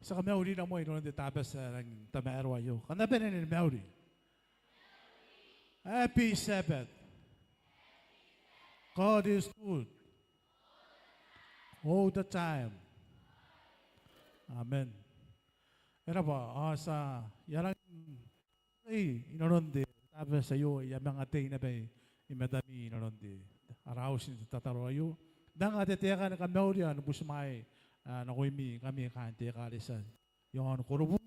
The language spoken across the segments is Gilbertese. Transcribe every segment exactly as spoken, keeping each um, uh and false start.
Ti a kamauri naba i nanon te Tabati ae rangi n tamaroa aio. Kam na bane ni mauri. Happy Sabbath. God is good. All the time. Amen. E raba, ao ti a rangi n mauri i nanon te Tabati aio, I a manga tei naba i matami i nanon te ara auti n tataro aio. N anga te taeka ni kamauri ao ni butimwaea nakoimi ngkami kaain te ekaretia iaon Korobu.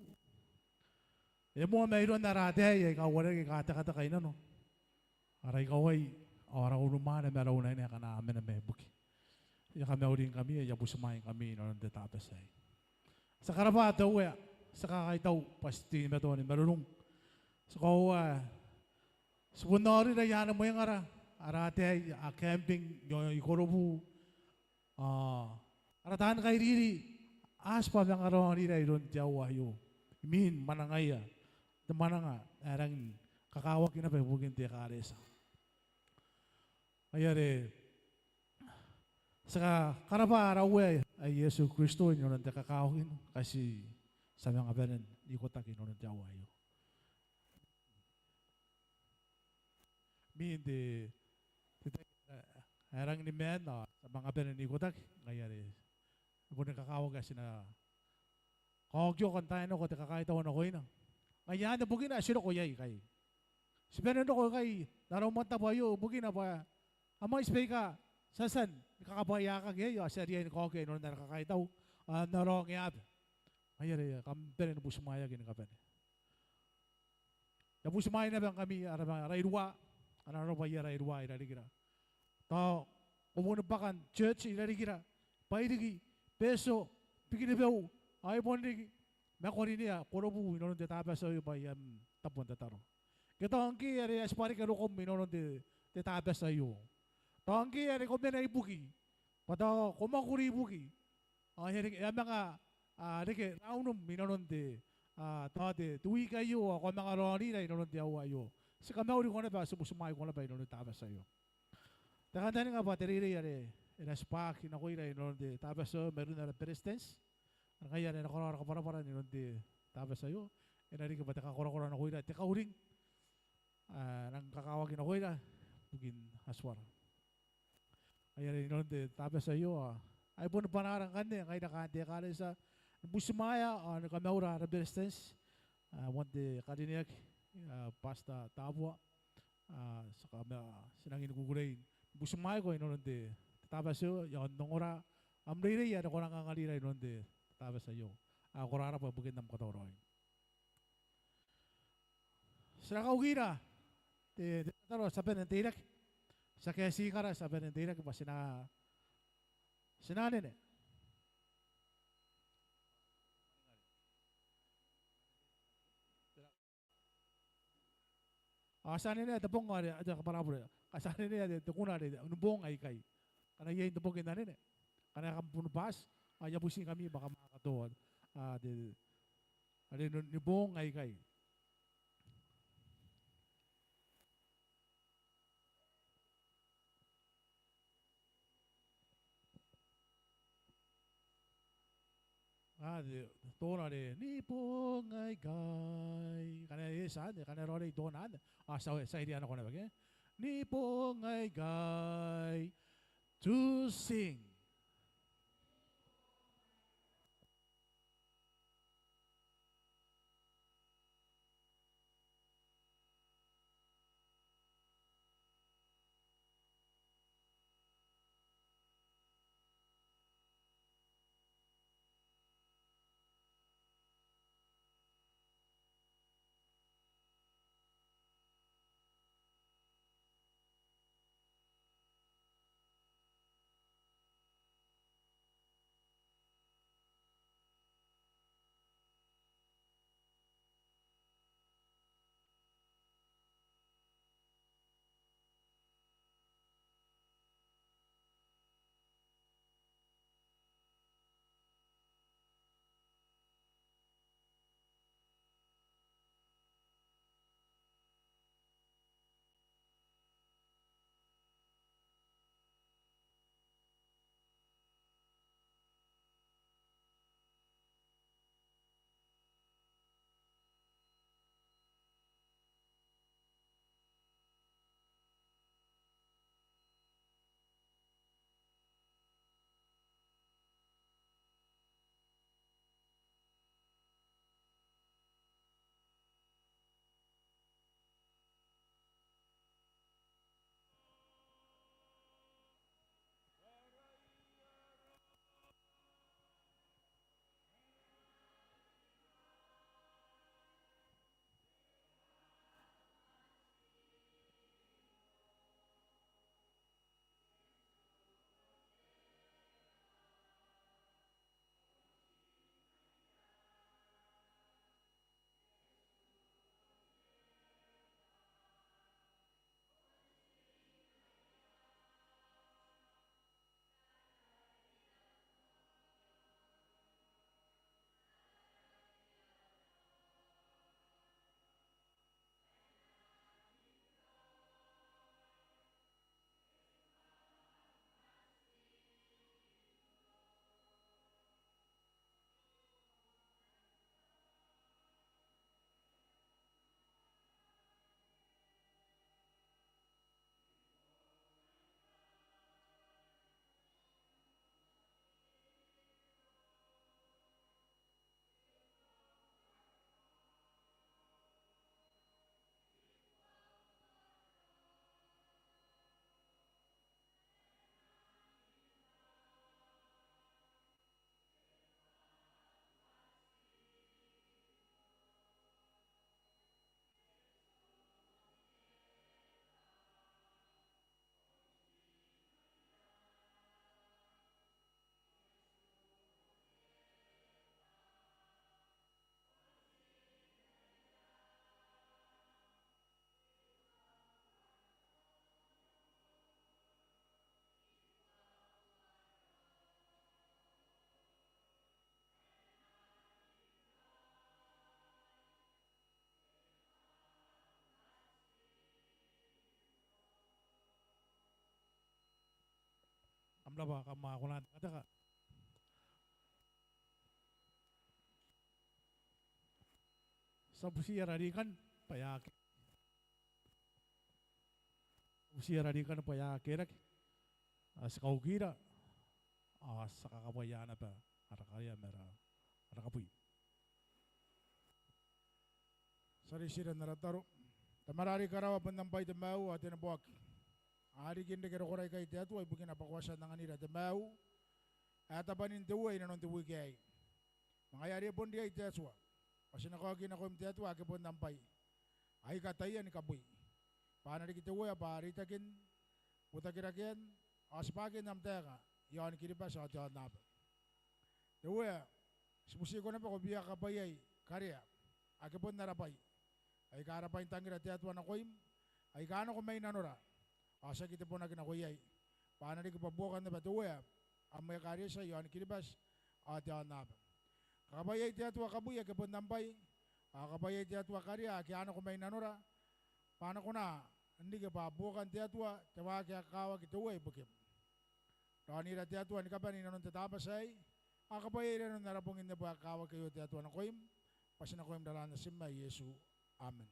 E moa mairoun ara ataei aika uarereke, aika tekateka i nano, ara ikawai ao ara unimwaane ma ara unaine akana a mena mai buki. I a kamauri ngkami, I a butimwaingkami i nanon te Tabati aei. Ti a karabwa te Uea, ti a kakaitau bwa ti teimatoa ni marurung. Ti kakoaua ti bon aorira i aan mwengara ara ataei a camping i Korobu. Ao ara taani kairiri a tibwa manga raonira iroun te aoa aio imwin mwanangaia, te mwananga ae rangi ni kakawaki naba ibukin te ekaretia. Ngaia are ti a karabwa ara Uea ae Iesu Kristo i nanon te kakawaki ngkai ti a manga bane n ikotaki i nanon te aoa aio. Imwin te, te tai ae rangi ni maan ao ti a manga bane n ikotaki, ngaia are e boni kakawaki ae ti na kaokioka n taai nako te kakaitau nakoina. Ngaia anne bukina ae ti roko iai ikai. Ti bane n roko ikai n ara umwantabu aio ibukina bwa a mwaiti baika ti a tia ni kakabwaiaakaki iai ao ti a riai ni kaokia i nanon ara kakaitau ao n ara ongeaba. Ngaia are kam bane ni butimwaeaki ni kabane. I a butimwaea naba ngkami ara, ara irua, ana roro bwa iai ara irua i rarikira. Tao ko boni bwaka n church i rarikira, Bairiki, Betio, Bikenibeu, ao ai bon riki Makorinea, Korobu i nanon te Tabati aio bwa I am tabo n tataro. Ngke tao ngke are e a tibwa reke rokom i nanon te, te Tabati aio. Tao ngke are ko mena ibuki, bwa tao ko mwakuri ibuki. Ao e a reke, e a manga, a, reke raunum i nanon te, a, tao te, te wiki aio, ao ko a manga raonira i nanon te aoa aio. Ti kamauriko naba, ti butimwaiko naba i nanon te Tabati aio. Te kantaninga bwa te reirei are e na tibwaki nakoira i nanon te Tabati aio mairoun ara Beretitenti. Ngaia are e na karaoa ara kabwarabwara i nanon te Tabati aio. E na riki bwa te kakorakora nakoira, te kauring, a, e nang kakawaki nakoira ibukin Atuara. Ngaia are i nanon te Tabati aio, a, ai boni bwanaara ngkanne ngaira kaain te ekaretia ni butimwaea ao ni kamaura ara Beretitenti, a, moan te karineaki, a, Pastor Tabua, a, ti a kama, ti rangi ni kukurei ni butimwaeko i nanon te, te Tabati aio, i aon ongora, am reirei are ko nang anganira i nanon te, te Tabati aio. A, ko rarabwa ibukin am katauraoi. Ti na kaukira te, te tataro, ti a bane n teirake. Ti a kaetikara, ti a bane n teirake bwa ti na, ti na anene. Ao ti a anenea te bong are, te kabwarabure. Ao ti a anenea te, te kuna are ni boong aikai. Ngkana iai n te boki n anene, ngkana kam boni bati, ao I a butingkami bwa kam a katoa, a, te, are ni, ni boong aikai. A, te, tona are ni boong aikai. Ngkana e eti anne, ngkana e raoiroi tona anne, a, ti a, ti a iria nako naba ke. Ni boong aikai. To sing. Ko rabwa, kam a kona n tekateka. Ti a butiia rarikin bwa e a ke-, ti a butiia rarikin bwa e a kerake. Ao ti kaukira, ao ti a kakabwaia naba ara karea ma ara, ara kabwi. Ti a reitira n ara tataro. Tamara are i karawa, bon am bwai te maiu ao te neboaki. A riki n reke rokora ikai te Atua ibukina bwa ko a tia n anganira te maiu ae tabwanin te Uea i nanon te wiki aei. Ma ngaia are bon riai te Atua, bwa ti na kaoki nakoim te Atua ake bon am bwai aika taian kabwi, bwa a na riki te Uea bwa reitakin botakirakean ao tibwakin am taeka i aon Kiribati ao te aonnaba. Te Uea, ti butiko naba ko bia kakabwaiai karea ake bon ara bwai, aika ara bwaintangira te Atua nakoim, aika a nako mai nanora ao tiaki te bonaki nako iai, bwa a na riki bwa buokan naba te Uea am ekaretia i aon Kiribati ao te aonnaba. Kakabwaiai te Atua kabwi ake bon am bwai, ao kakabwaiai te Atua karea ake a nako mai nanora, bwa a na kona n riki bwa buokan te Atua te waaki ae kakawaki te Uea ibukim. Raonira te Atua ni kabane i nanon te Tabati aei, ao kakabwaiaira i nanon ara bong n neboa ae kakawaki aio te Atua nakoim, bwa ti nakoim n raraan Natim ae Iesu. Amen.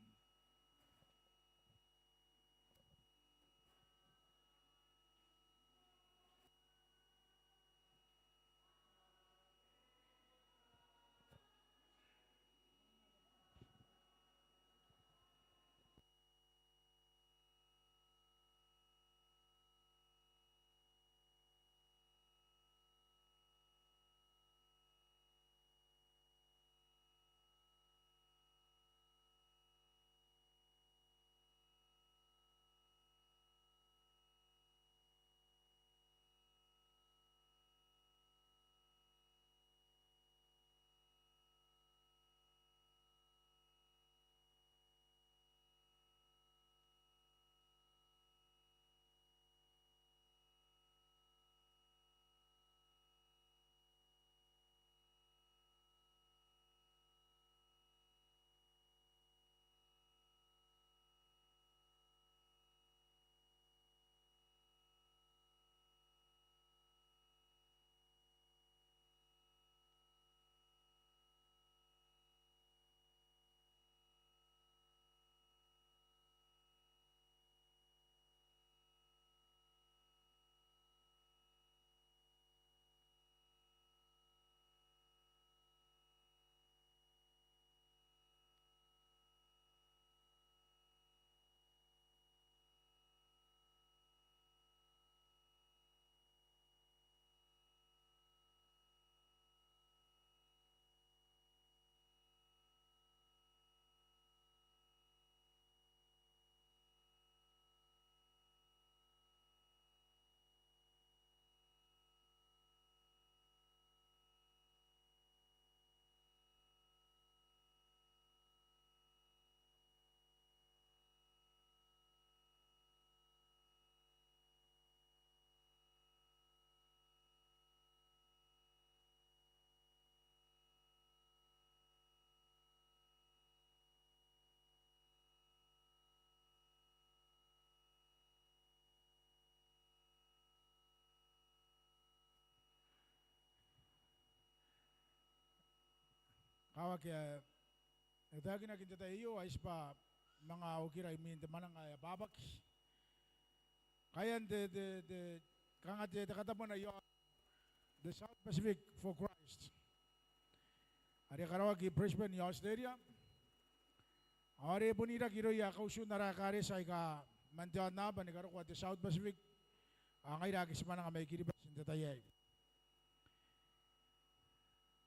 Kawaki ae e taekinaki n te tai aio, ai tibwa manga okira imwin te mwananga ae ababaki. Kaean te, te, te, kanga te, te katabwana iaon te South Pacific for Christ, are karaoaki i Brisbane i Australia, ao are bon iraki irouia kautun ara ekaretia aika man te aonnaba ni karokoa te South Pacific, ao ngaira ake ti mwananga mai Kiribati n te tai aei.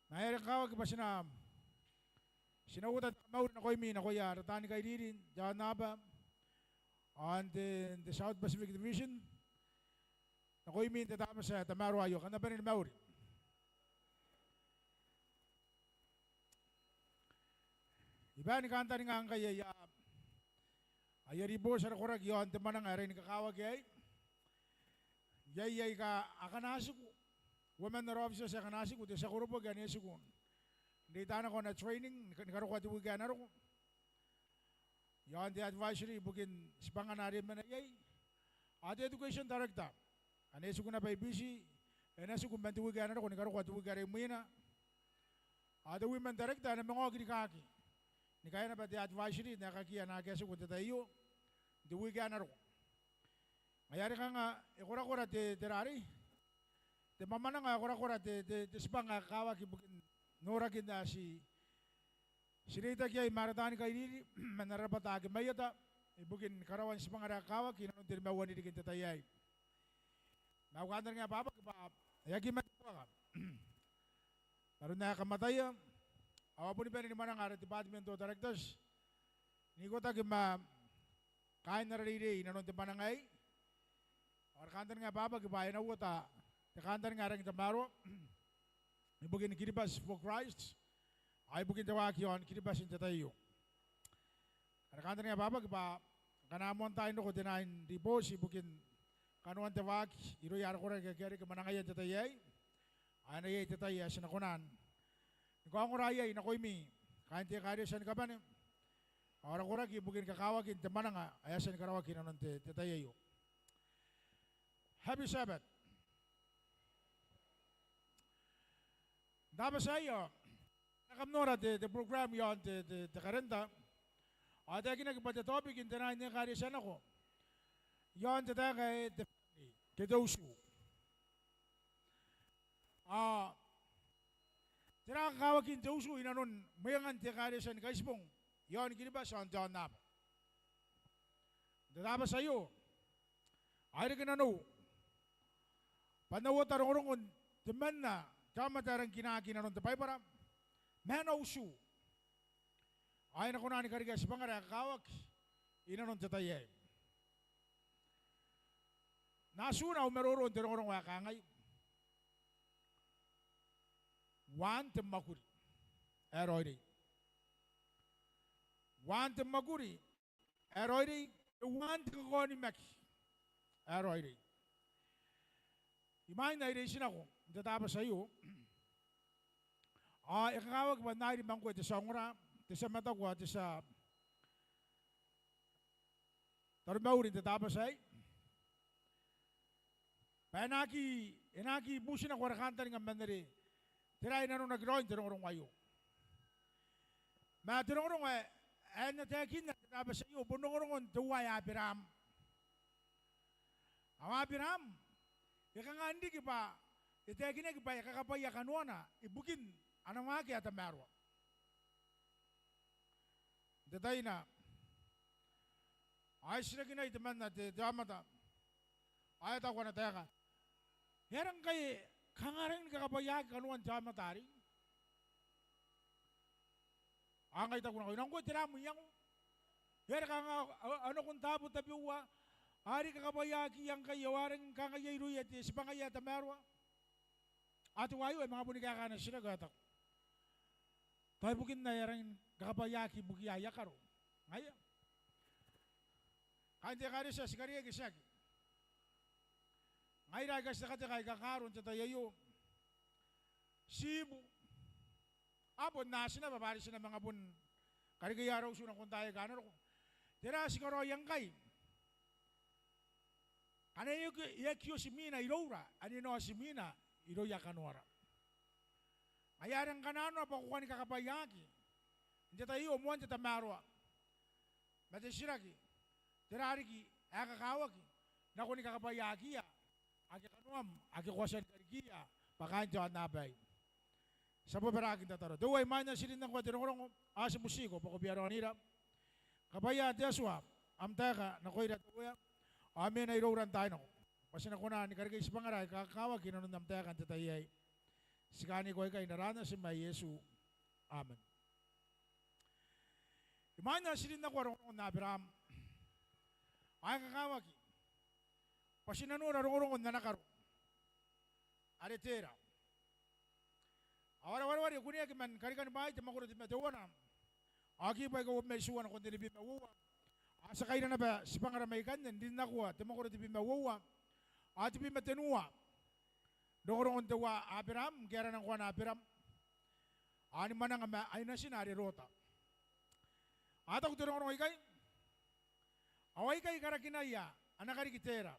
Ma e a reke kakawaki bwa ti na, ti na uota te kamauri nakoimi, nakoia ara taani kairiri n te aonnaba ao n te, n te South Pacific Division, nakoimi n te Tabati ae tamaroa aio. Kam na bane ni mauri. I bane ni kantaninga ngkai aia, aia ribooti ara koraki iaon te mwananga ae e riai ni kakawaki aei. Iai, iai aika a kona n tiku, uoman ara officers aika a kona n tiku, te tia koroboki ane e tiku n reita nako ana training ni ka-, ni karokoa te wiki ae na roko iaon te advisory ibukin tibwangana are e mena iai, ao te education director Ane e tiku naba i Biti, e na tiku man te wiki ae na roko ni karokoa te wiki are imwina. Ao te women director e na manga oki rikaaki ni kaea naba te advisory n aekakiia ana aki tiku n te tai aio n te wiki ae na roko. Ngaia are kanga e korakora te, te rarei, te mwamwananga ae korakora te, te, te tibwanga ae kakawaki ibukin norakin ae ti, ti reitaki iai ma ara taani kairiri man ara rabwata ake maieta ibukin karaoan tibwangara ae kakawaki inanon te nimaua n ririki n te tai aei. Ma au kantaninga ae bwabwaki bwa e aki mate buaka n aron ae kam ataia, ao a boni bane ni mwananga ara departmental directors n ikotaki ma kaain ara reirei inanon te mwananga aei. Ao ara kantaninga ae bwabwaki bwa e na uota te kantaninga ae rangi n tamaroa ibukin Kiribati for Christ ao ibukin te waaki iaon Kiribati n te tai aio. Ara kantaninga ae bwabwaki bwa ngkana a moan tai n roko te nain ribooti ibukin kanoan te waaki irouia ara koraki ake a reke mwanangaia n te tai aei, ao e na iai te tai ae ti na kona ni kaongora iai nakoimi kaain te ekaretia ni kabane ao ara koraki ibukin kakawakin te mwananga ae a tia ni karaoaki inanon te, te tai aio. Happy Sabbath. N Tabati aei ao ngkana kam nora te, te program iaon te, te, te karenta, ao e taekinaki bwa te topic n te nain ekaretia nako iaon te taeka ae te family ke te utu. Ao tera kakawakin te utu inanon mwengan te ekaretia ni Kaitibong iaon Kiribati ao n te aonnaba? N te Tabati aio ao e reke nanou bwa N na uota rongorongon temanna te aomata ae rangi n kinaaki inanon te Baibara ma ana utu ao e na kona ni karekea tibwangara ae kakawaki inanon te tai aei. N atuna au maroro n te rongorongo ae kangai: Uaan te mwakuri ae raoiroi. Uaan te mwakuri ae raoiroi, ke uaan te kakaonimaki ae raoiroi. Imwain ae I reiti nako n te Tabati aio ao e kakawaki bwa N na iri ma ngkoe te tia ongora, te tia mataku ao te tia taromauri n te Tabati aei bwa e na aki, e na aki buti nako ara kantaninga man are tera ae nanonaki raoi n te rongorongo aio. Ma te rongorongo ae, ae N na taekinna n te Tabati aio bon rongorongon teuae Aberaam. Ao Aberaam e kanga n riki bwa e taekinaki bwa e kakabwaia kanoana ibukin ana waaki ae tamaroa. N te taina ao e titirakinai temanna te, te aomata ao e taku ana taeka: E aera ngkai kanga a rangi ni kakabwaiaki kanoan te aomata arei? Ao ngai I taku nakoina, ngkoe tera am iango? E aera kanga a, a, a nako n taabo tabeua are kakabwaiakiia ngkai ao a rangi ni kangai irouia te tibwangaia ae tamaroa? Ao teuaei e manga boni kaeka ana titiraki ao e taku: Tao ibukin ae a rangi ni kakabwaiaki ibukiia aia karo. Ngaia kaain te ekaretia, ti kariaia ke tiaki? Ngaira aika ti tekateka aika kaaro n te tai aio, ti ibu. Ao bon natina bwa are ti na manga bon karekea ara utu nakon taai aika a na roko. Tera ae ti karaoia ngkai ngkana e aki, e aki oti mwina iroura, ane e na oti mwina irouia kanoara? Ngaia are ngkana arona bwa ko kani kakabwaiaki n te tai aio moan te tamaroa, ma te titiraki, tera riki ae kakawaki nakoni kakabwaiakiia ake kanoam ake ko a tia ni karikiia bwa kaain te aonnaba aei? Ti a bobaraaki n tataro. Te Uea, imwain ae ti rin nako te rongorongo ao ti butiko bwa ko bia raonira. Kabwaia te Atua am taeka nakoira, te Uea, ao mena iroura n taai nako bwa ti na kona ni karekei tibwangara aika kakawaki inanon am taeka n te tai aei. Ti kaaniko aikai n aran Natim ae Iesu. Amen. Imwain ae ti rin nako rongorongon Aberaam ao e kakawaki bwa ti na nora rongorongon ana karo are Tera. Ao ara wareware e kuneaki man Karikani Bwaai te mwakoro tebwi ma teuana ao kibu aika uabwi ma itiua nakon tenibwi ma uoua. Ao ti a kaira naba tibwangara mai ikanne n rin nakoa te mwakoro tebwi ma uoua ao tebwi ma tenua. Rongorongon teuae Aberaam, ngke arana ngkoa Aberaam, ao ni mwananga ma ai natina are Rota. Ao e taku te rongorongo ikai: Ao aikai karakinaia ana kariki Tera,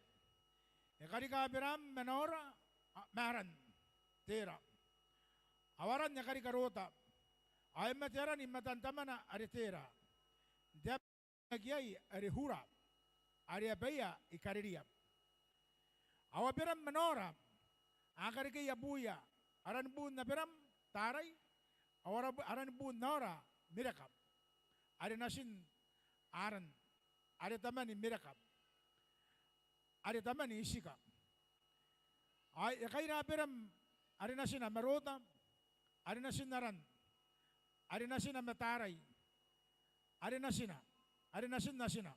E karika Aberaam ma Naora, a, ma aran Tera. Ao aran e karika Rota. Ao e mate aran i matan tamana are Tera. N te aba are Ura, are abaia i Kareria. Ao Aberaam ma Naora a karekea buuia, aran buun Aberaam Tarai, ao ara-, aran buun Naora Mereka, are natin Aran, are taman Mereka, are taman Itika. Ao e kaira Aberaam are natina ma Rota, are natin Aran, are natina ma Tarai, are natina, are natin natina,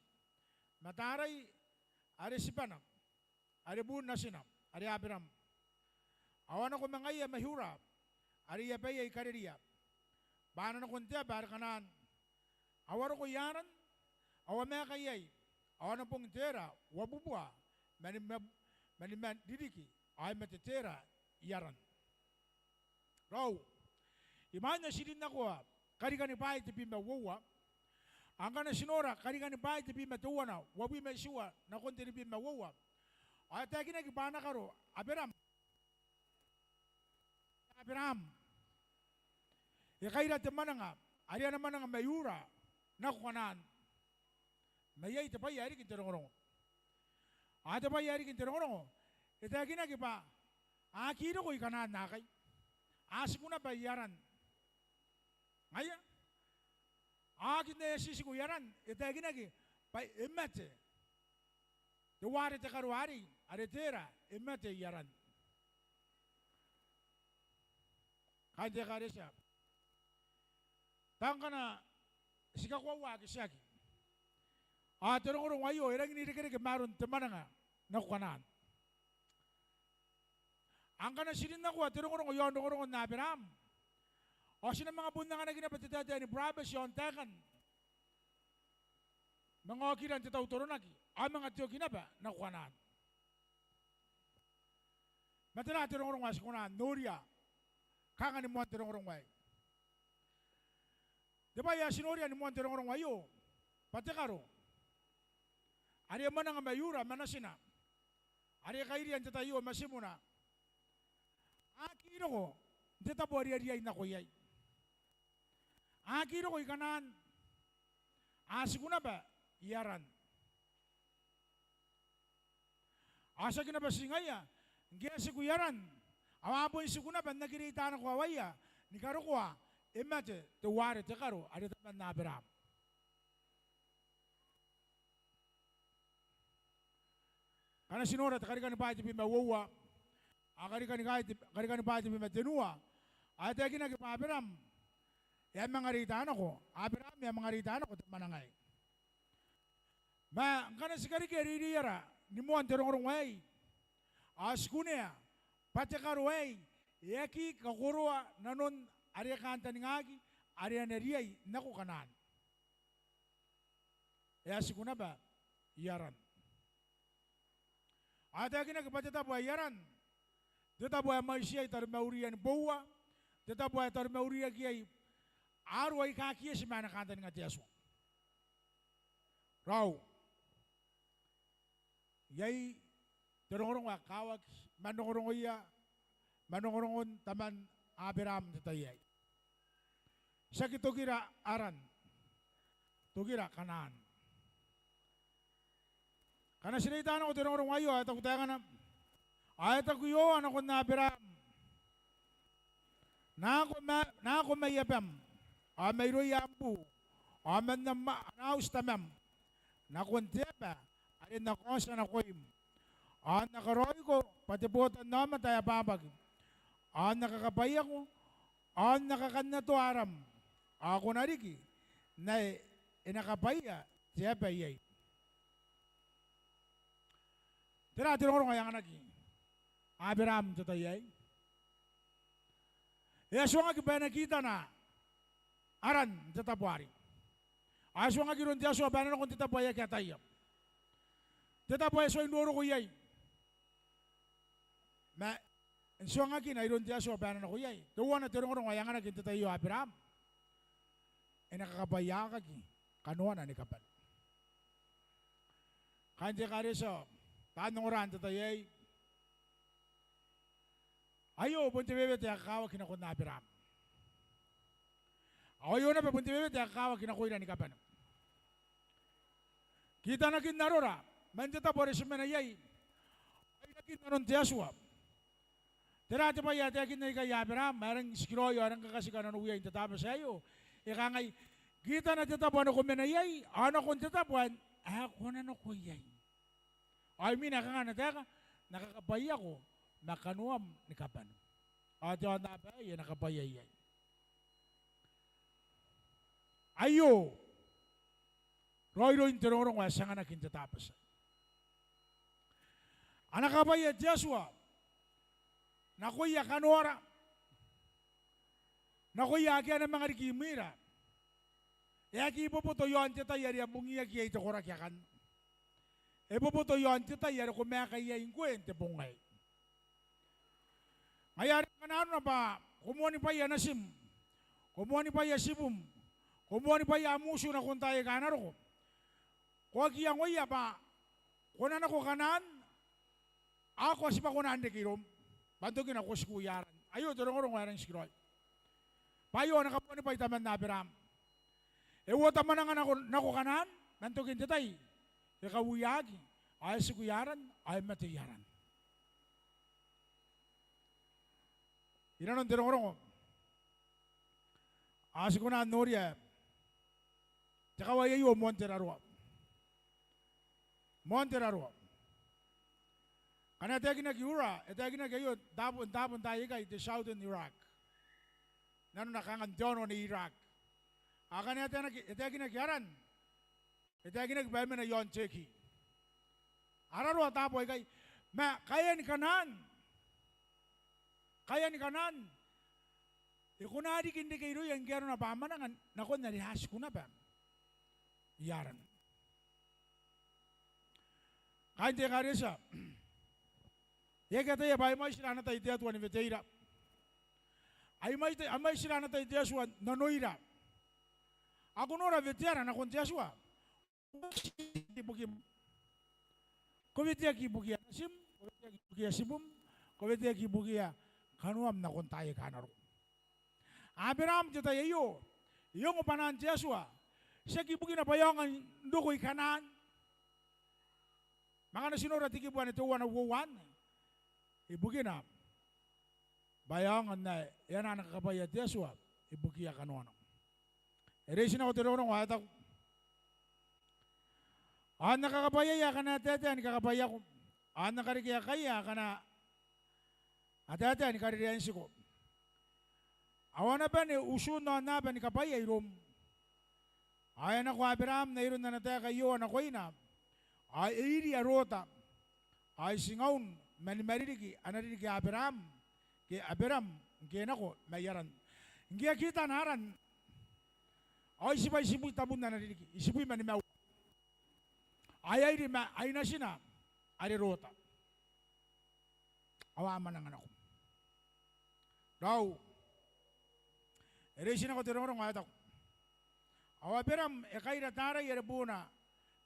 ma Tarai, are tibwana, are buun natina, are Aberaam. Ao a nako ma ngaia mai Ura, are i abaia i Kareria, bwa a na nako n te aba are Kanaan. Ao a roko i Aran, ao a maeka iai, ao a na bong Tera uabubua ma nima, ma niman ririki, ao e mate Tera i Aran. Raou. Imwain ae ti rin nako Karikani Bwaai tebwi ma uoua. Ao ngkana ti nora Karikani Bwaai tebwi ma teuana, uabwi ma itiua nakon tenibwi ma uoua, ao e taekinaki bwa ana karo Aberaam, Aberaam e kaira te mwananga are ana mwananga mai Ura nako Kanaan. Ma iai te bwai ae riki n te rongorongo. Ao te bwai ae riki n te rongorongo, e taekinaki bwa a aki roko i Kanaan naakai. A tiku naba i Aran. Ngaia. Ao aki, e a tiku i Aran, e taekinaki bwa e mate teuare te karo arei, are Tera, e mate i Aran. Kaain te ekaretia, tao ngkana ti kakoaua ake tiaki, ao te rongorongo aio e rangi n irekereke ma aron te mwananga nako Kanaan. Ao ngkana ti rin nako te rongorongo i aon rongorongon Aberaam, ao ti na manga bon anganaki naba te taetae ni burabeti i aon taekan manga okiran te tautoronaki, ao manga te oki naba nako Kanaan. Ma tera te rongorongo ae ti kona n noria kanga ni moan te rongorongo aei? Te bwai ae ti noria ni moan te rongorongo aio, bwa te karo are e mwananga mai Ura ma natina, are e kairia n te tai aio matimuna, a aki roko n te tabo are e a riai nako iai. A aki roko i Kanaan. A tiku naba i Aran. Ao tiaki naba ti ngaia, ngke e a tiku i Aran, ao a bon tiku naba n aki reita nako awaia, ni karokoa e mate teuare te karo are taman Aberaam. Ngkana ti nora te Karikani Bwaai tebwi ma uoua, ao Karikani, Karikani Bwaai tebwi ma tenua, ao e taekinaki bwa Aberaam e a manga reita nako, Aberaam e a manga reita nako te mwananga aei. Ma ngkana ti karekea reireiara ni moan te rongorongo aei, ao ti kunea bwa te karo aei e aki kakoroa nanon are e kantaningaki are a na riai nako Kanaan. E a tiku naba i Aran. Ao e taekinaki bwa te tabo ae i Aran, te tabo ae mwaiti iai taromaurian boua, te tabo ae taromauriraki iai aro aika aki eti ma ana kantaninga te Atua. Raou. Iai te rongorongo ae kakawaki man rongorongoia, man rongorongon taman Aberaam n te tai aei. Tiaki tokira Aran, tokira Kanaan. Ngkana ti reita nako te rongorongo aio, ao e taku taekana, ao e taku Iehova nakon Aberaam, Nako ma, nako mai abam, ao mairouia am buu, ao man am, ana auti tamam, nakon te aba are N na kaotia nakoim. Ao N na karaoiko bwa te botannaomata ae abwabwaki. Ao N na kakabwaiako, ao N na kakannatoa aram. Ao ko na riki n ae e na kabwaia te aba iai. Tera te rongorongo ae anganaki Aberaam n te tai aei? E a tuangaki bwa e na kitana Aran n te tabo arei. Ao e tuangaki iroun te Atua bwa e na nako n te tabo ae aki ataia, te tabo ae e tuai n roroko iai. Ma n tuangakina iroun te Atua bwa e na nako iai, teuana te rongorongo ae anganaki n te tai aio Aberaam: E na kakabwaiakaki kanoana ni kabane. Kaain te ekaretia, Taan ongora n te tai aei. Aio bon te wewete ae kakawaki nakon Aberaam. Ao aio naba bon te wewete ae kakawaki nakoira ni kabane. Kitanakin arora man te tabo are ti mena iai, ao inakin nanon te Atua. Tera te bwai ae taekinna ikai Aberaam, ae e rangi n tikiraoi ao e rangi ni kakatika nanoia n te Tabati aio? E kangai, kitana te tabo are ko mena iai, ao nakon te tabo ae ko na nako iai, ao imwina e kanga ana taeka? N na kakabwaiako ma kanoam ni kabane, ao te aonnaba aei e na kabwaia iai. Aio raoiroin te rongorongo ae ti anganaki n te Tabati. Ana kakabwaia te Atua nakoia kanoara, nakoia ake a na manga riki imwira, e aki boboto iaon te tai are a bungiaki iai te koraki akanne. E boboto iaon te tai are ko maeka iai ngkoe n te bong aei. Ngaia are ngkana arona bwa ko moanibwaia natim, ko moanibwaia tibum, ko moanibwaia am utu nakon taai aika a na roko, ko aki iangoia bwa ko na nako Kanaan, ao ko a tibwa kona n reke iroum, bwa n tokina ko tiku i Aran. Aio te rongorongo ae e rangi n tikiraoi. Bwa aio ana kabuanibwai taman Aberaam. E uota mwananga nako, nako Kanaan, ma n tokin te tai e kauiaki, ao e tiku i Aran, ao e mate i Aran. I nanon te rongorongo ao ti kona n noria te kawai aio moan te raroa. Moan te raroa. Ngkana e taekinaki Ura, e taekinaki aio n taabo, n taabo n taai aikai te southern Iraq, nanona kanga n te aono ni Iraq. Ao ngkana e taekinaki, e taekinaki Aran, e taekinaki bwa e mena iaon Turkey. A raroa taabo aikai. Ma kaean Kanaan, kaean Kanaan e kona riki n reke irouia ngke arona bwa a mwananga nakon are a tiku naba i Aran. Kaain te ekaretia, I aki ataia bwa ai mwaitira ana tai te Atua ni weteira. Ai mwaiti-, ai mwaitira ana tai te Atua nanoira. Ao ko nora weteara nakon te Atua. Ko weteaki ibukim, ko weteaki ibukia natim, ko weteaki ibukia tibum, ko weteaki ibukia kanoam nakon taai aika a na roko. Aberaam n te tai aio e ongo bwanaan te Atua, tiaki ibukina bwa e aonga n roko i Kanaan. Ma ngkana ti nora te kibu ae teuana uoua anne, ibukina bwa e aonga n ae e anaa ana kakabwaia te Atua ibukia kanoana. E reitinako te rongorongo ae taku, ao N na kakabwaiaia akana a taetae ni kakabwaiako, ao N na karekea kaia akana a taetae ni karereaintiko. Ao a na bane utuun aonnaba ni kabwaia iroum. Ao e a nako Aberaam n ai aron ana taeka Iehova nakoina, ao e iria Rota, ao e tingaun ma ni maririki ana ririki Aberaam, ke Aberam, ngke e nako mai Aran. Ngke e a kitana Aran ao e tibwa itibwi tabun ana ririki, itibwi ma nimaua. Ao e a iri ma ai natina are Rota. Ao a mwananga nako. Raou, e reitinako te rongorongo ae taku, ao Aberam e kaira taarai are buuna,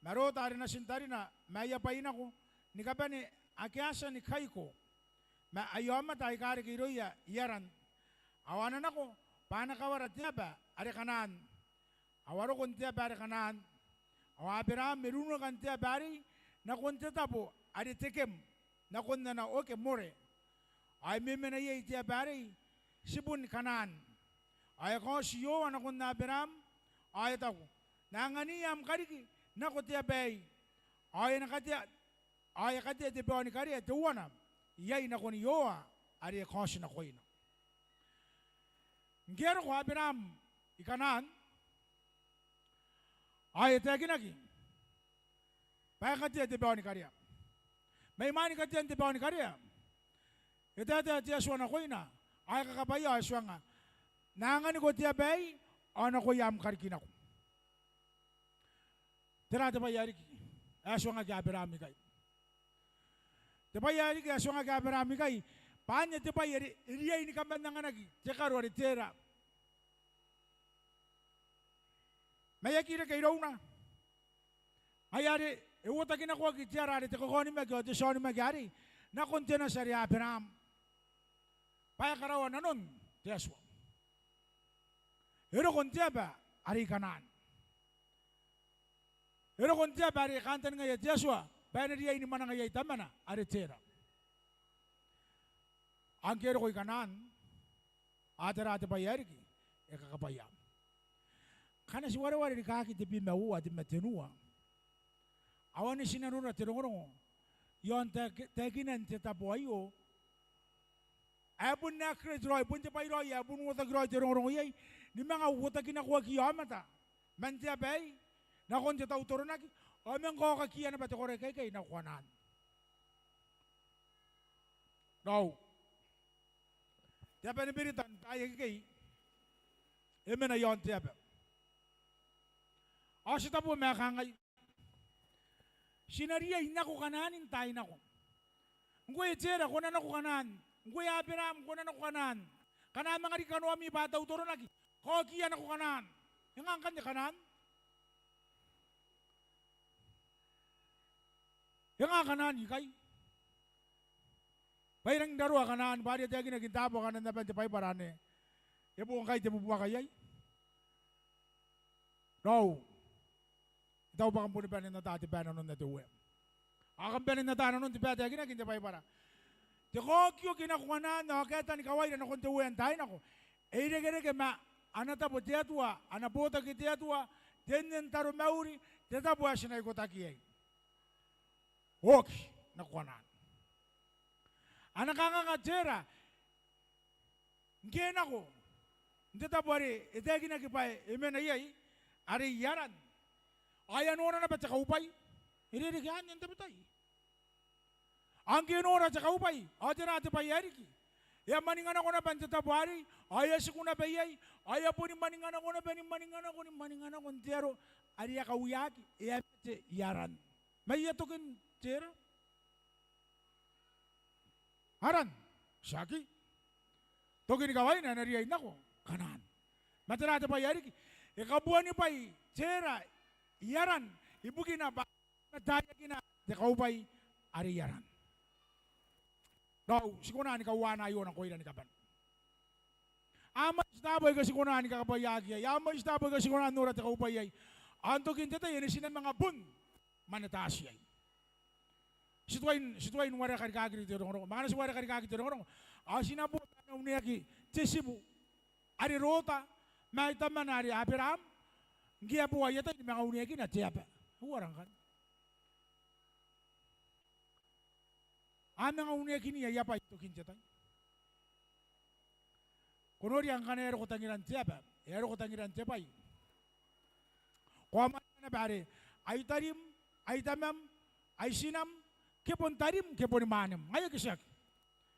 ma Rota are natin tarina, ma aia bwai nako ni kabane ake a tia ni kaiko ma aia aomata aika reke irouia i Aran. Ao a na nako bwa a na kawara te aba are Kanaan. Ao a roko n te aba are Kanaan. Ao Aberaam e rununaka n te aba arei nakon te tabo are Tekem, nakon ana oke More. Ao e memena iai te aba arei tibun Kanaan. Ao e kaoti Iehova nakon Aberaam, ao e taku, N na anganiia am kariki nako te aba aei. Ao e na katea, ao e katea te baonikarea teuana iai nakon Iehova are e kaoti nakoina. Ngke e a roko Aberaam i Kanaan, ao e taekinaki bwa e katea te baonikarea. Ma imwain katean te baonikarea, e taetae te Atua nakoina, ao e kakabwaia, ao e tuanga, N na anganiko te aba aei, ao nakoia am kariki nako. Tera te bwai ae riki ae tuangaki Aberaam ikai? Te bwai ae riki ae tuangaki Aberaam ikai, bwa anne te bwai are e riai ni kamannanganaki te karo are Tera. Ma e aki reke irouna. Ngaia are e uotaki nakoaki te ara are te kakaonimaki ao te tia onimaki arei nakon te nati are Aberaam bwa e karaoa nanon te Atua. E roko n te aba are i Kanaan. E roko n te aba are e kantaningaia te Atua bwa e na riai ni mwananga iai tamana are Tera. Ao ngke e roko i Kanaan, ao tera te bwai ae riki? E kakabwaia. Ngkana ti wareware rikaaki tebwi ma uoua, tebwi ma tenua, ao ane ti na nora te rongorongo iaon taek-, taekinan te tabo aio ae bon accurate raoi, bon te bwai raoi ae bon uotaki raoi te rongorongo iai, ni manga uotaki nakoakiia aomata man te aba aei nakon te tau toronaki, ao e manga kaokakiia naba te koraki aikai nako Kanaan. Raou, te aba ni berita n taai akekei e mena iaon te aba. Ao ti tabo ma e kangai, ti na riai n nako Kanaan n taai nako. Ngkoe Tera, ko na nako Kanaan. Ngkoe Aberaam, ko na nako Kanaan. Ngkana a manga riki kanoami bwa a tau toronaki, kaokiia nako Kanaan. E nga ngkanne Kanaan? E nga Kanaan ikai? Bwa e rangi n raroa Kanaan, bwa are e taekinaki n taabo akana n aban te Baibara ane e boo ngkai te bubuaka iai. Raou, e tau bwa kam boni bane n ata te bae nanon te Uea. Ao kam bane n ata nanon te bae taekinaki n te Baibara. Te kaokioki nako Kanaan ao kaetan kawaira nakon te Uea n taai nako e irekereke ma ana tabo te Atua, ana botaki te Atua, te nne n taromauri, te tabo ae ti na ikotaki iai. Oki nako Kanaan. Ana kanganga Tera, ngke e nako n te tabo are e taekinaki bwa e mena iai, are i Aran, ao e a nora naba te kaubwai. E rereke anne n tabetai. Ao ngke e nora te kaubwai, ao tera te bwai ae riki? E a mwaninga nako naba n te tabo arei, ao e a tiku naba iai, ao e a boni mwaninga nako naba, ni mwaninga nako, ni mwaninga nako n te aro are e a kawiaki, e a mate i Aran. Ma e a tokin Tera? Aran, tiaki. Tokin kawaina e na riai n nako Kanaan. Ma tera te bwai ae riki? E kabuanibwai Tera i Aran ibukina bwa ana taekinna te kaubwai are i Aran. Raou, ti kona ni kauana aio nakoira ni kabane. A mwaiti taabo aika ti kona ni kakabwaiaki iai, a mwaiti taabo aika ti kona n nora te kaubwai iai. Ao n tokin te tai ane ti na manga bon mwanetaati iai. Ti tuai n, ti tuai n wareka rikaaki te rongorongo. Ma ngkana ti wareka rikaaki te rongorongo, ao ti na bo ma ana uneaki te tibu are Rota, ma ai tamana are Aberaam, ngke e a bo aia tai ni manga uneakina te aba. E uara ngkanne? A manga uneakini aia bwai n tokin te tai. Ko noria ngkana e a roko tangiran te aba, e a roko tangiran te bwai, ko a mwaninga naba are ai tarim, ai tamam, ai tinam, ke bon tarim, ke boni mwanem. Ngaia ke tiaki?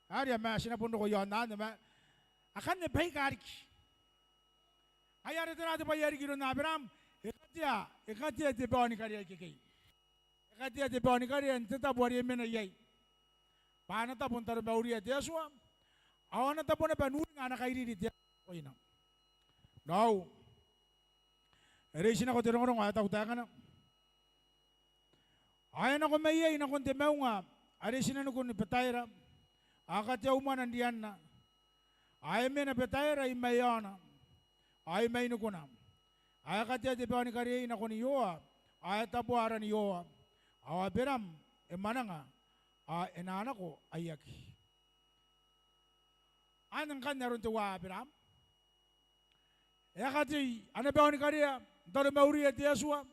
Are a ma ti na bon roko iaon anne, ma akanne baika riki. Ngaia are tera te bwai ae riki iroun Aberaam? E katea, e katea te baonikarea ikekei. E katea te baonikarea n te tabo are e mena iai bwa ana tabo n taromauria te Atua, ao ana tabo naba n uringa ana kairiri te Atua nakoina. Raou, e reitinako te rongorongo ae taku taekana. Ao e nako maiai nakon te maunga are tinanikun Betaera, ao kateaumwana n rianna. Ao e mena Betaera i maeaona, ao i mainikuna. Ao e katea te baonikariei nakon Ioa, ao e taboa aran Ioa. Ao Aberaam e mwananga, ao e na nako Aiaki. Anne ngkanne aron teuae Aberaam. E a katei ana baonikarea n taromauria te Atua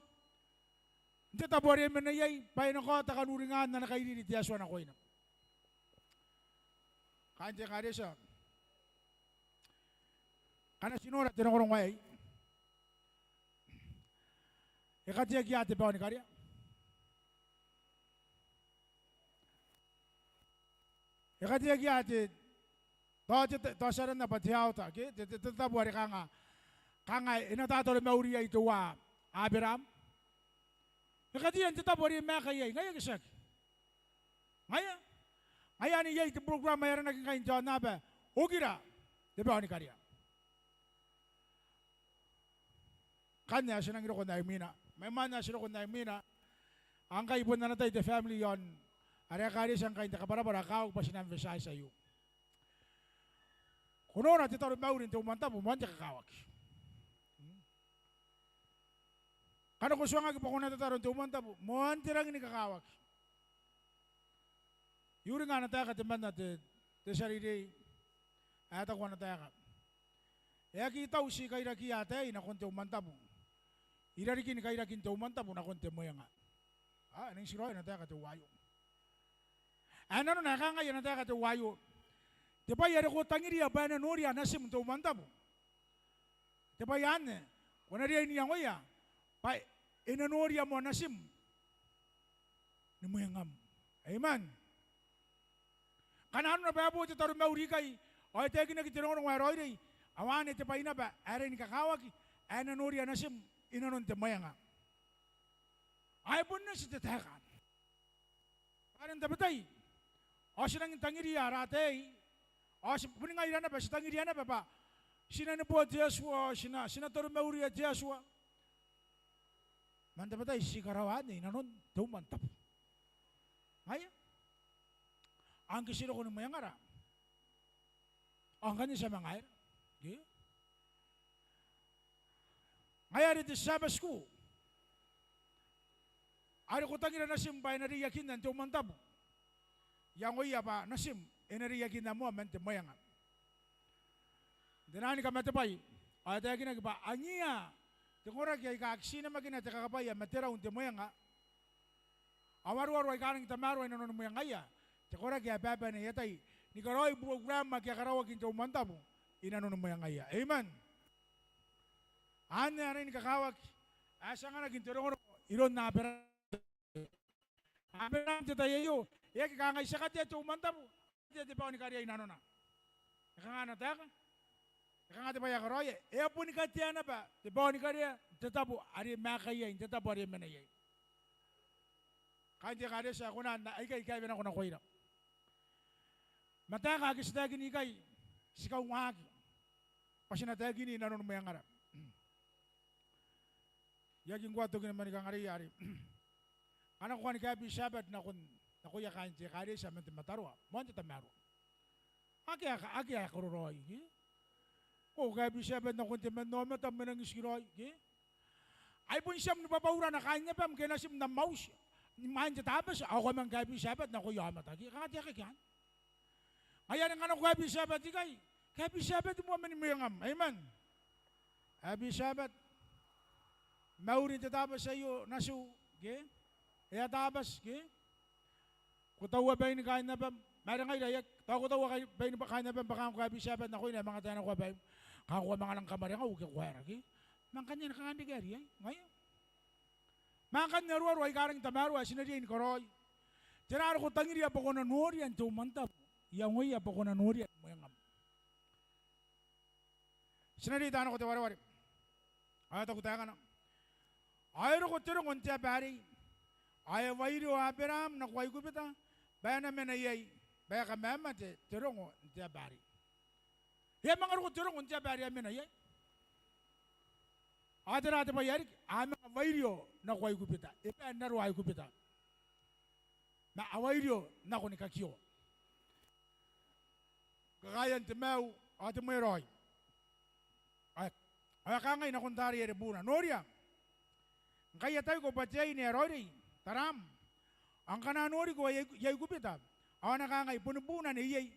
n te tabo are e mena iai, bwa e na kaota kanuringaan ana kairiri te Atua nakoina. Kaain te ekaretia, ngkana ti nora te rongorongo aei, e kateaki ia te baonikarea? E kateaki ia te, tao te, tao ti aranna bwa te altar, ke? Te, te, te tabo are kanga, kanga e na tataromauria teuae Aberaam. E katea n te tabo are e maeka iai, ngaia ke tiaki? Ngaia. Ngaia anne iai te program ae aranaki ngkai n te aonnaba, Okira te Baonikarea. Ngkanne ae ti nangi roko n ae imwina. Ma imwain ae ti roko n ae imwina, Ao ngkai bon ana tai te family iaon are e karetia ngkai n te kabwarabwara, kakawaki bwa ti na emphasize aio. Ko nora te taromauri n te umwantabu moan te kakawaki. Ngkana ko tuangaki bwa ko na tataro n te umwantabu moan te rangi ni kakawaki. I uringa ana taeka temanna te, te tia reirei ae taku ana taeka, e aki tau ti kairakiia ataei nakon te umwantabu i rarikin kairakin te umwantabu nakon te mwenga. A, e nang tikiraoi ana taeka teuaio. Ae nanona e kangai ana taeka teuaio: te bwai are ko tangiria bwa e na noria natim n te umwantabu, te bwai anne ko na riai n iangoia bwa e na noria moa natim ni mwengam. Amen. Ngkana arona bwa e bo te taromauri ikai ao e taekinaki te rongorongo ae raoiroi, ao anne te bwai naba ae rangi ni kakawaki ae e na noria natim i nanon te mwenga. Ao e bon eti te taeka anne. Bwa are n tabetai ao ti rangi n tangiria ara ataei, ao ti, boni ngaira naba ti tangiria naba bwa ti na neboa te Atua, ao ti na, ti na taromauria te Atua. Ma n tabetai ti karaoa anne i nanon te umwantabu. Ngaia. Ao ngke ti roko ni mwengara ao ngkanne ti a manga aera? Ke? Ngaia are te Sabbath school are ko tangira natim bwa e na reiakinna n te umwantabu, iangoia bwa natim e na reiakinna moa man te mwenga. N te naan kamatebwai ao e taekinaki bwa angiia te koraki aika aki ti namakina te kakabwaia ma te rau n te mwenga, ao aroaro aika rangi n tamaroa i nanoni mwengaia te koraki ae babane aia tai ni karaoi burokuraem ake a karaoaki n te umwantabu i nanoni mwengaia. Amen. Anne ae rangi ni kakawaki ae ti anganaki n te rongorongo iroun Aberaam. Aberaam n te tai aio e aki kangai ti a katea te umwantabu, katea te bao ni karea i nanona. E kanga ana taeka? E kanga te bwai ae karaoia? E a boni katea naba te bao ni karea n te tabo are e maeka iai, n te tabo are e mena iai. Kaain te ekaretia ae kona n aikai kaewe nako nakoira. Ma taeka ake ti taekini ikai ti kaungaaki bwa ti na taekini i nanoni mwengara. I aki ngkoa tokina mani kangareia are ngkana ko kani kaebi Sabbath nakon, nakoia kaain te ekaretia man te mataroa, moan te tamaroa, akea, akea ae kororaoi, ke? Ko kaebi Sabbath nakon temannaomata, mwanangi tikiraoi, ke? Ai bon tiam ni bwabaurana kaain abam ke natim n am auti imwain te Tabati ao ko a manga kaebi Sabbath nakoia aomata, ke? Kanga te aeka ake anne. Ngaia are ngkana ko kaebi Sabbath ikai, kaebi Sabbath moa mani mwengam. Amen. Kaebi Sabbath. Mauri n te Tabati aio natiu, ke? E a Tabati, ke? Ko taua bain kaain abam, ma are ngaira e aki. Tao ko taua kai, bain kaain abam bwa kanga ko kaebi Sabbath nakoina, e manga tae nakoa baim. Kanga ko a manga nang kamwarengau ke ko aera, ke? Ma ngkanne e na kanga n reke ae riai? Ngaia. Ma ngkanne aroaro aika rangi n tamaroa ae ti na riai ni karaoi. Tera are ko tangiria bwa ko na noria n te umwantabu, iangoia bwa ko na noria ni mwengam. Ti na reita nako te wareware. Ao e taku taekana: Ao e roko te rongo n te aba arei, ao e wairio Aberaam nako Aikubita bwa e na mena iai, bwa e kamamate te rongo n te aba arei. E a manga roko te rongo n te aba are e a mena iai. Ao tera te bwai ae riki? A manga wairio nako Aikubita. E bae n raroa Aikubita, ma a wairio nako ni kakioa kakaean te maiu ao te mweraoi. Ao e, ao e kangai nakon tarai are buuna: Noria, ngkai ataiko bwa te aine ae raoiroi taraam, ao ngkana a noriko i Aikubita, ao a na kangai: Boni buuna neiei,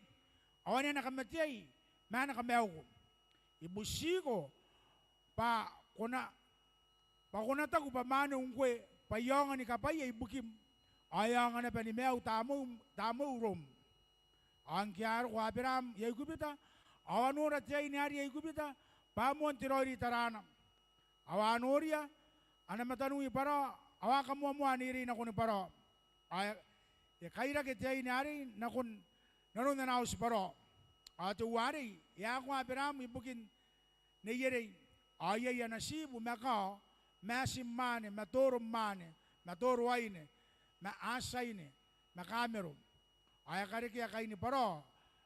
ao ane a na kamateai ma a na kamaiuko. I butiko bwa ko na, bwa ko na taku bwa mwaaneu ngkoe, bwa I aonga ni kabwaia ibukim, ao e aonga naba ni maiu tamweu, tamweu iroum. Ao ngke a roko Aberaam i Aikubita, ao a nora te aine are i Aikubita bwa a moan te raoiroi taraana. Ao a noria, ana mataniwi bwarawa, ao a kamoamoa neierei nakoni bwarawa. Ao e kairake te aine arei nakon nanon ana auti bwarawa. Ao teuarei e a akoa Aberaam ibukin neierei, ao iai ana tiibu ma kao, ma atimwaane, ma toro mwaane, ma toro aine, ma aati aine, ma kamero. Ao e karekea kaini bwarawa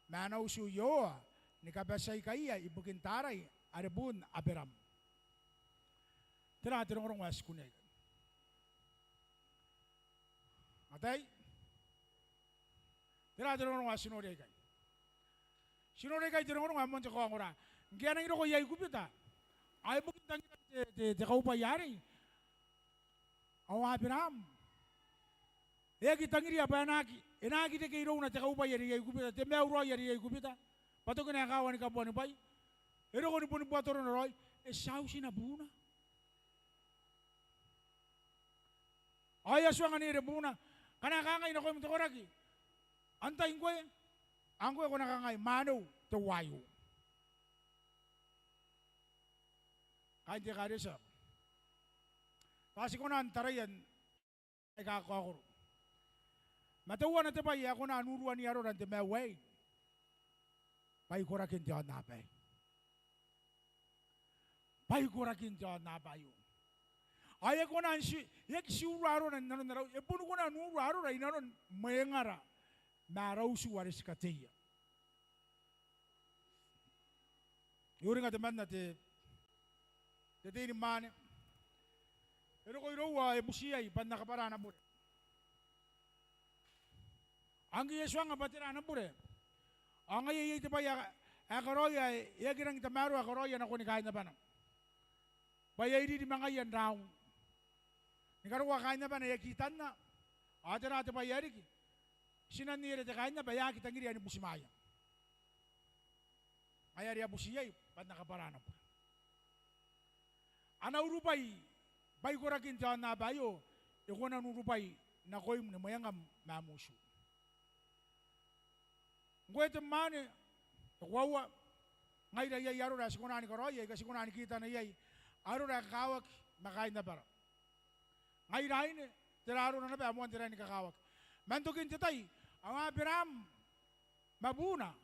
ma ana utiu Iehova ni kabatiaikaia ibukin tarai are buun Aberaam. Tera te rongorongo ae ti kunea ikai? Ataei, tera te rongorongo ae ti noria ikai? Ti noria ikai te rongorongo ae moan te kaongora. Ngke a nangi roko i Aikubita, ao ibukin tangiran te, te, te kaubwai arei, ao Aberaam e aki tangiria bwa e na aki, e na aki reke irouna te kaubwai are i Aikubita, te maiu raoi are i Aikubita, bwa tokina e kawa ni kabuanibwai, e roko ni boni buatorona raoi, e tia utina buuna. Ao e a tuanganere buuna, ngkana e kangai nakoim te koraki, antai ngkoe? Ao ngkoe ko na kangai, mwaneu teuaei. Kaain te ekaretia, tao ti kona n taraia n aika kakaokoro. Ma teuana te bwai ae kona n uruani arora n te maiu aei, bwaikorakin te aonnaba aei. Bwaikorakin te aonnaba aio. Ao e aki kona n ti, e aki ti urua arora n nanon ara utu, e boni kona n urua arora i nanon mwengara ma ara utu are ti kateia. E uringa temanna te, te teinimwaane. E roko iroua, e buti iai bwa N na kabwara ana bure. Ao ngke e tuangnga bwa tera ana bure, ao ngaia iai te bwai ae, ae e karaoia, e aki rangi n tamaroa ae e karaoia nakoni kaainabana, bwa e a iriri ma ngaia n raung ni karokoa kaainabana. E aki tanna, ao tera te bwai ae riki? Tinan neiere te kaainaba e a aki tangiria ni butimwaea. Ngaia are e a buti iai bwa N na kabwara ana bure. Ana urubwai bwaikorakin te aonnaba aio, e kona n urubwai nakoim ni mwengam ma am utu. Ngkoe te mwaane, e koaua, ngaira iai arora ae ti kona ni karaoia aika ti kona ni kitana iai arora ae kakawaki ma kaainabara. Ngaira aine, tera arora naba ae moan te rangi ni kakawaki? Man tokin te tai, ao Aberaam ma buuna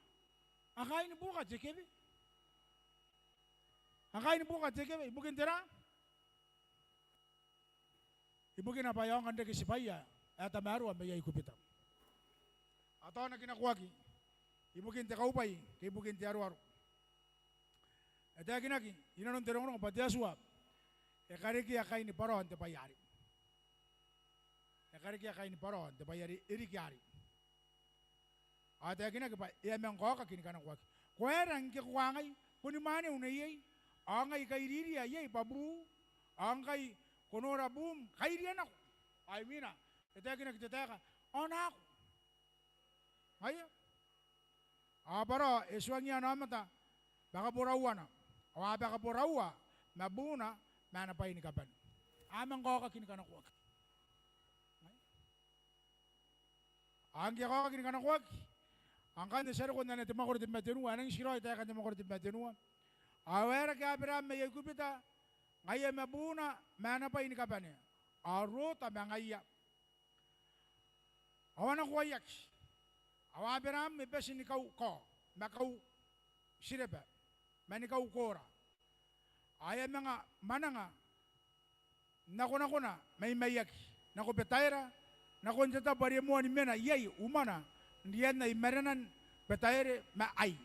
a kaai ni buoka te kewe. A kaai ni buoka te kewe ibukin tera? Ibukina bwa e aonga n reke tibwaia ae tamaroa mai Aikubita, ao tao a na kinakoaki ibukin te kaubwai ke ibukin te aroaro. E taekinaki i nanon te rongorongo bwa te Atua e karekea kaini bwarao n te bwai arei. E karekea kaini bwarao n te bwai are e riki arei. Ao e taekinaki bwa e a manga okaki ni kanakoaki. Ko aera ngke ko kangai, boni mwaneu neiei, ao ngai kairiria iai bwa buu, ao ngkai ko nora buum, kairiia nako. Ao imwina e taekinaki te taeka, ao nako. Ngaia. Ao bwarao e tuangia ana aomata bwa kaborauana, ao a bwaka boraua ma buuna ma ana bwai ni kabane. A manga okaki ni kanakoaki. Ao ngke e kaokaki ni kanakoaki, ao ngkanne ti a roko n ana, te mwakoro tebwi ma tenua, e nangi tiraoi taekan te mwakoro tebwi ma tenua. Ao e aerake Aberaam mai Aikubita, ngaia ma buuna ma ana bwai ni kabane, ao Rota ma ngaia. Ao a nako aiaki. Ao Aberaam e bati ni kau kao ma kau tireba ma ni kau koora. Ao e a manga mwananga n nakonakona mai maiaki nako Betaera, nakon te tabo are e moa ni mena iai umwana n rianna i marenan Betaere ma Ai,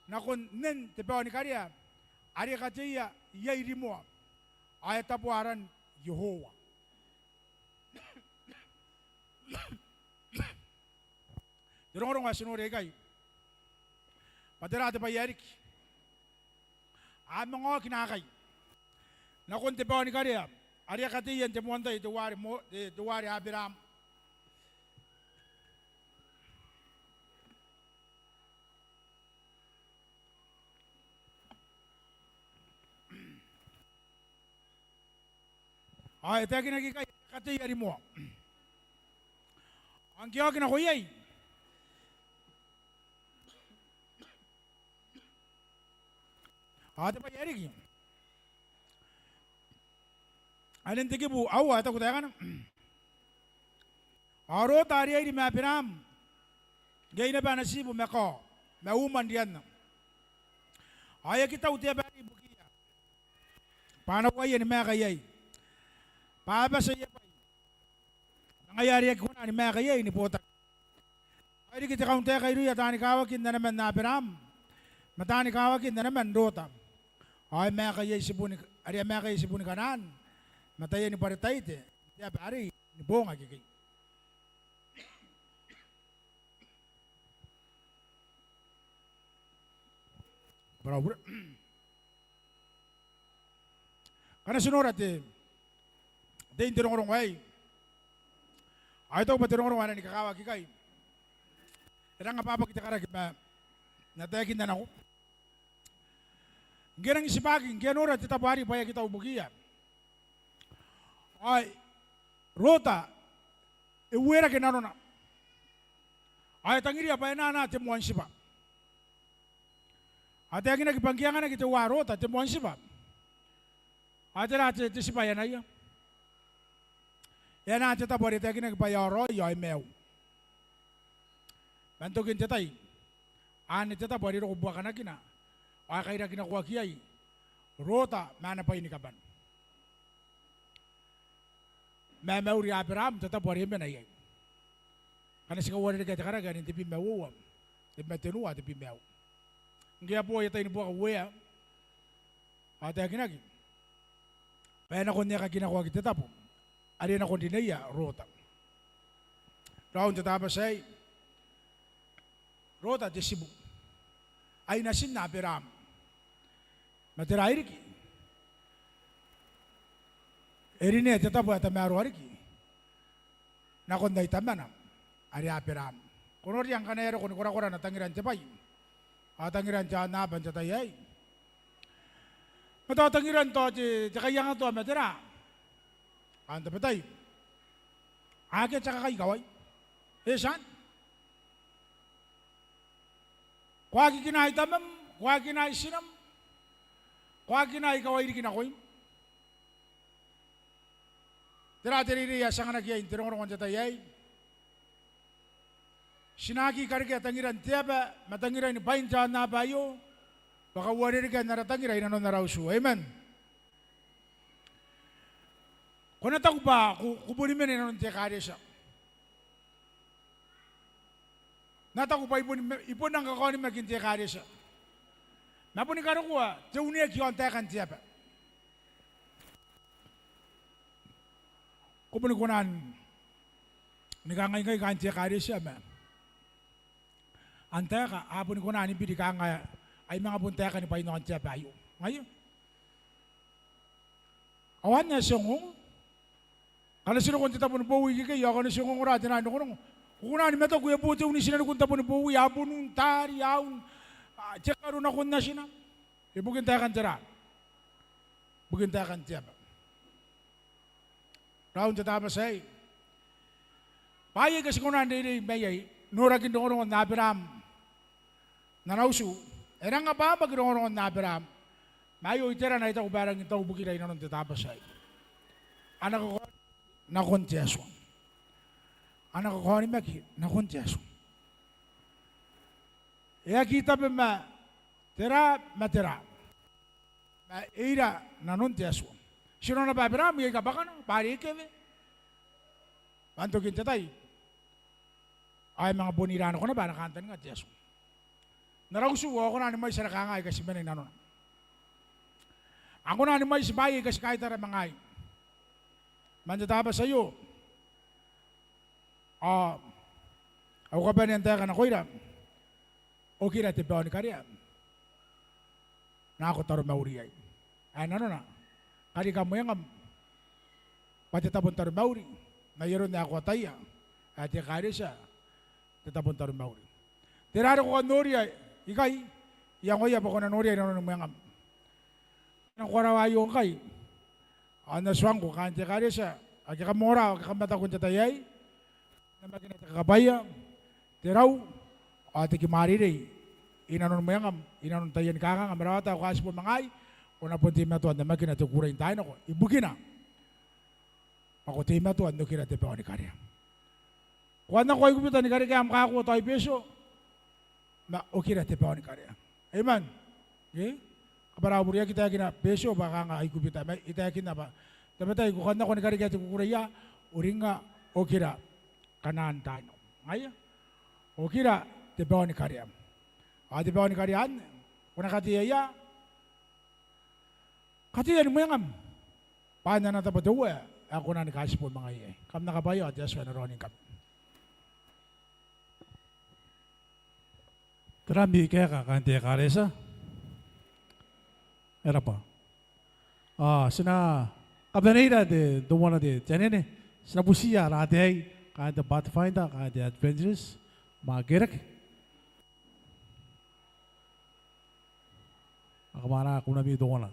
nakon nnen te baonikarea are e kateia iai rimoa, ao e taboa aran Iehova. Te rongorongo ae ti noria ikai bwa tera te bwai ae riki? A manga oki naakai nakon te baonikarea are e a kateia n te moan tai teuare Mo-, te, teuare Aberaam. Ao e taekinaki ikai, e a kateia rimoa. Ao ngke e oki nako iai, ao te bwai ae riki, anne n te kibu aua e taku taekana. Ao Rota are e iri ma Aberaam, ngke e ina bwa ana tiibu ma kao ma uma n rianna. Ao e aki tau te aba arei ibukiia bwa a na uaia ni maeka iai, bwa a bati aia bwai ma ngaia are e aki kona ni maeka iai ni botaki. Ao e riki te kauntaeka irouia taani kawaki n ana man Aberaam ma taani kawaki n ana man Rota. Ao e maeka iai tibun, are e a maeka iai tibun Kanaan ma taiani bwaretaite n te aba arei ni boong akekei. Kabara au bure. Ngkana ti nora te, te, te rongorongo aei, ao I taku bwa te rongorongo ae rangi ni kakawaki ikai, e rangi n ababaki te karaki ma N na taekinna nako. Ngke e rangi n tibwaki, ngke e nora te tabo arei bwa e aki tau ibukiia, ao Rota e uerake nanona, ao e tangiria bwa e na anaa te moan tibwa. Ao e taekinaki bwa ngke e anganaki teuae Rota te moan tibwa, ao tera te, te tibwa ae e anaia? E anaa te tabo are e taekinaki bwa e aoraoi ao e maiu. Man tokin te tai, anne te tabo are e roko buakanakina, ao e kairakinako iai Rota ma ana bwai ni kabane. Ma e mauri Aberaam n te tabo are e mena iai. Ngkana ti kauarerekea te karaki ae tebwi ma uoua, tebwi ma tenua, tebwi ma uoua. Ngke e a boo aia tai ni buaka uea, ao e taekinaki bwa e nako n aekakinakoaki te tabo are e nako n rineia Rota. Raou n te Tabati aei, Rota te tibu, ai natin Aberaam. Ma tera ae riki? E rinea te tabo ae tamaroa riki nakon ai tamana are Aberaam. Ko noria ngkana e a roko ni korakora ana tangira n te bwai ao tangiran te aonnaba n te tai aei, ma tao tangiran tao te, te kaiangatoa ma tera, ao n tabetai akea te kakaikawai. E tian, ko aki kinai tamam, ko aki kinai tinam, ko aki kinai kawai riki nakoim. Tera te reirei ae ti anganaki iai n te rongorongo n te tai aei? Ti na aki karekea tangiran te aba ma tangiran bwain te aonnaba aio bwa kauarerekean ara tangira i nanon ara utu. Amen. Ko na taku bwa ko, ko boni mena i nanon te ekaretia. N na taku bwa I boni, I bon rang kakaonimaki n te ekaretia, ma boni karokoa te uneaki iaon taekan te aba. Ko boni kona ni kangai ngai kaain te ekaretia ma an taeka a boni kona ni biri kanga ai manga bon taekan bwain aon te aba aio. Ngaia. Ao anne ae ti ongoongo. Ngkana ti roko n te tabo ni bowi ikekei, ao ngkana ti ongongora te naan rongorongo, ko kona ni mataku e bo te un i tinanikun tabo ni bowi, a bon un taari, a un, a, te karo nakon natina. Ibukin taekan tera? Ibukin taekan te aba. Raou n te Tabati aei, bwaai aika ti kona n reirei mai iai, norakin rongorongon Aberaam n ana utu, e rang ababaki rongorongon Aberaam. Ma aio iterana ae I taku bwa e rangi n tau ibukira i nanon te Tabati aei. Ana kakaonimaki nakon te Atua. Ana kakaonimaki nakon te Atua. E aki tabe ma tera ma tera, ma e ira nanon te Atua. Ti nora naba Aberaam iai kabwakana bwa are e kewe. Ma n tokin te tai ao e manga bon ira nako naba ana kantaninga te Atua. N ara utu ao a kona ni mwaiti ara kanga aika ti mena i nanona. A kona ni mwaiti bwaai aika ti kaitara ma ngaai. Ma n te Tabati aio ao au kabanea n taeka nakoira, okira te bao ni karea nako taromauri iai. Ae nanona, karika mwengam bwa te tabo n taromauri, n ai aron ae ko ataia ae te ekaretia te tabo n taromauri. Tera are ko kan noria ikai, iangoia bwa ko na noria i nanoni mwengam. N na korakora aio ngkai ao N na tuangko kaain te ekaretia ake kam ongora ao ake kam mataku n te tai aei, namakina te kakabwaia, te rau ao te kimwareirei i nanoni mwengam, i nanon taiani kanganga ma rawata ae ko a tibwa ma ngaai. Ko na bon teimatoa n namakina te kukurei n taai nako ibukina bwa ko teimatoa n okira te bao ni karea. Ko a nako Aikubita ni karekea am kako tao i Betio, ma okira te bao ni karea. Amen. E? Kabwara au bure, I aki taekina Betio bwa kanga Aikubita, ma I taekinna bwa tabetai ko kan nako ni karekea te kukureia, uringnga okira Kanaan n taai nako. Ngaia? Okira te bao ni karea. Ao te bao ni karea anne ko na kateia ia? Kateia ni mwengam. Bwa anne ana tabo te Uea ae ko na ni kaitibo ma ngaia iai. Kam na kabwaia ao te Atua e na raonii ngkami. Tera ami kaeka kaain te ekaretia? E rab'a. Ao ti na kabaneira te, teuana te, te anene, ti na butiia ara ataei, kaain te Pathfinder, kaain te Adventurers, ma Kerek. Ao kam a na kunami teuana.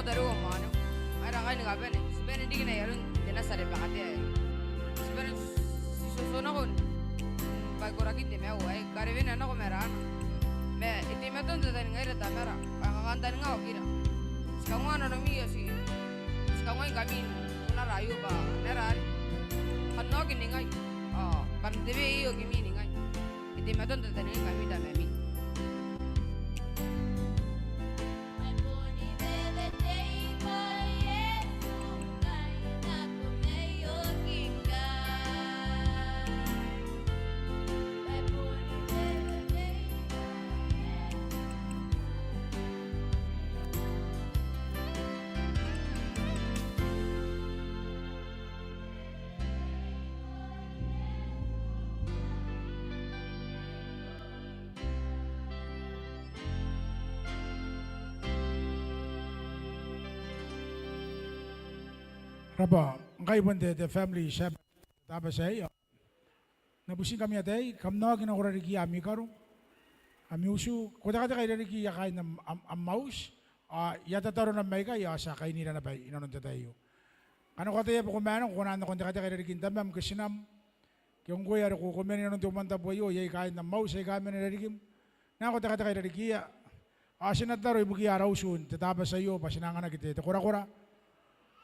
Tariu ao mwaneu, ara kai ni kabane, ti bane n riki n ai aron te nati are bakatei aei. Ti bane n titiraki nako bwa e koraki te maiu ae kareweana nako ma raana. Ma e teimatoa n tataningaira Tamara bwa e kakantaninga okira. Ti kaunga nanomi ao ti, ti kaunga ngkami n onara aio bwa n ara are kam na oki ningai ao kam tebe iokimi ningai. E teimatoa n tataningaingkami Tamami. Rabwa, ngkai bon te, te family Sabbath, te Tabati aei, ao N na butingkami ataei, kam na oki nako rarikiia ami karo, ami utu, ko tekateka i rarikiia kaain am, am, am auti, ao I a tataro naba mai ikai, ao ti a kainira naba i nanon te tai aio. Ngkana ko ataia bwa ko mena, ko kona n nako n tekateka i rarikin tamam ke tinam, ke ngkoe are ko, ko mena i nanon te umwantabu aio, iai kaain am auti aika a mena i rarikim. Nako tekateka i rarikiia. Ao ti na tataro ibukiia ara utu n te Tabati aio bwa ti na anganaki te, te korakora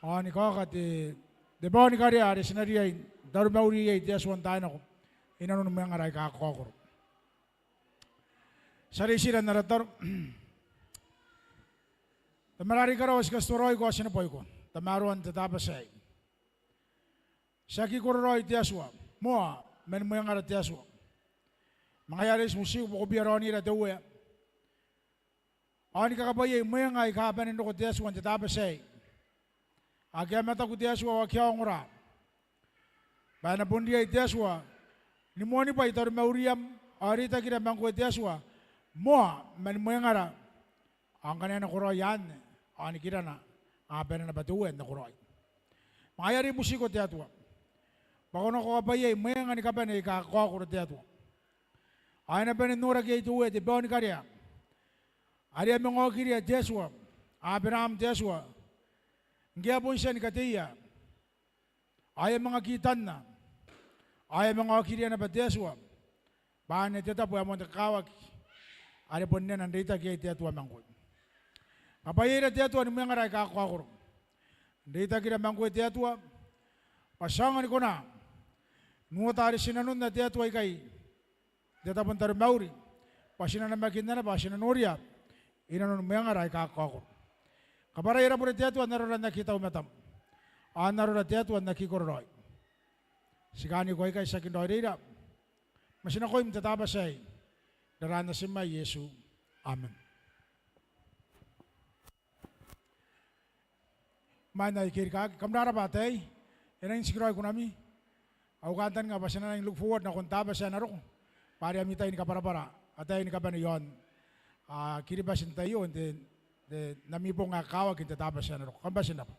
ao ni kaoka te, te bao ni karea are ti na riai n taromauri iai te Atua n taai nako i nanon mwengara aika kakaokoro. Ti a reitira n ara tataro. Tamara are i karawa, ti katituaraoiko ao ti neboiko, tamaroan te Tabati aei. Ti aki kororaoi te Atua, moa man mwengara te Atua. Ma ngaia are ti butiiko bwa ko bia raonira te Uea ao ni kakabwaiai mwenga aika a bane n roko te Atua n te Tabati aei. Ake a mataku te Atua ao ake a ongora, bwa e na bon riai te Atua ni moanibwai taromauriam ao reitakira ma ngkoe te Atua, moa man mwengara. Ao ngkana e nakoraoi anne, ao nikirana a bane naba te Uea n nakoraoi. Ma ngaia are I butiiko te Atua bwa ko na kakabwaiai mwenga ni kabane aika kakaokoro te Atua, ao e na bane n noraki iai te Uea te bao ni karea are a manga okiria te Atua Aberaam te Atua ngke e a bon tia ni kateia. Ao e a manga kitanna, ao e a manga okiria naba te Atua bwa anne te tabo ae moan te kakawaki are bon e na reitaki iai te Atua ma ngkoe. Kakabwaiaira te Atua ni mwengara aika kakaokoro. Reitakira ma ngkoe te Atua bwa ti aonga ni kona n uota are ti nanonna te Atua ikai n te tabo n taromauri, bwa ti na namakinna naba ao ti na noria i nanon mwengara aika kakaokoro. Kabwarai ara bure te Atua n arora n aki tau matam, ao n arora te Atua n aki kororaoi. Ti kaaniko aikai tiaki n raoiroira, ma ti nakoim te Tabati aei n aran Natim ae Iesu. Amen. Imwain ae I kerikaaki, kam rarabwa ataei, e rangi n tikiraoi kunami. Au kantaninga bwa ti na rangi n look forward nakon Tabati ae na roko, bwa are ami tai ni kabwarabwara ataei ni kabane iaon, a, Kiribati n tai aio, n te, te, n ami bong ae kakawaki n te Tabati ae na roko. Kam bati n rabwa.